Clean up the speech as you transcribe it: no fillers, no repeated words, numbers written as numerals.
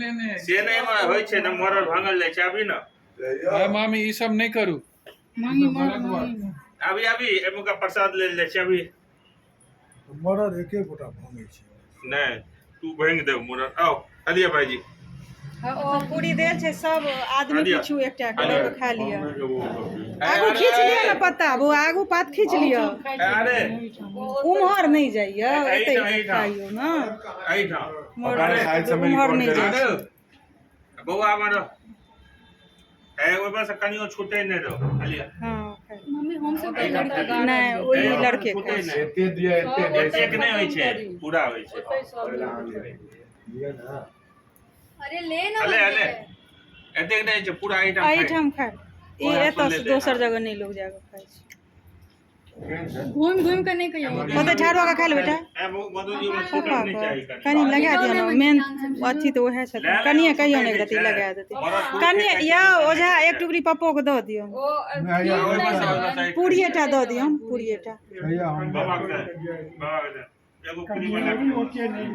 लेने। से नहि, एहिमे होइ छै ने, मरड़ भांगल जाइ छै। अभी ने। अरे मामी, ई सब नहि करू। मांगी। गलत बात। मांगी। अभी अभी एमुका प्रसाद लेल जाइ छै अभी। मरड़ एके गोटा भांगै छै। नहि, तू भांगि देब मरड़। आउ, अलिया भाईजी। ओ पूरी देल छै, सब आदमी लिअ। किछु एकटा के लऽ कऽ खा लिअ। अरे, आगू खींच लिअ ने पत्ता बौआ, आगू पात खींच लिअ। अरे। उम्हर नहि जाइए, एतै एहिठाम। खाइयौ ने। एहिठाम। उम्हर नहि जाइ छै। अरे बौआ, हमर ए ओहिपर से कनियो छूटे नहि रहो, अलिया। हँ, खाइ। मम्मी, हम सब के लड़का। नहि, ओहि लड़के छूटे खाइ छै। नहि। एते दिया, एते दै। एतेक नहि होइ छै, पूरा होइ छै। दिया ना। अरे, ले ना। अले अले, एतेक नहि होइ छै, पूरा एहिठाम खाइ। एहिठाम खाइ। ई एतऽ दोसर जगह नहि लोग जाकऽ खाइ छै। घूम घूम के नहि कहियो। ओतऽ ठाढ़ भऽ कऽ खा ले बेटा। ए मधुजी, ओहिमे छूटल पप्पा नहि चाही। के कनि लगा दियौ ने, मेन अथी तऽ उएह छथिन। कनिए कहियौ ने, एक रत्ती लगा देतै कनिए। यौ ओझा, एक टुकड़ी पप्पोके दऽ दियौ। पूड़िएटा दऽ दियौ, पूड़िएटा। भैया, हम बाबा के दे, बाबा के दे। एगो पूरी बना के।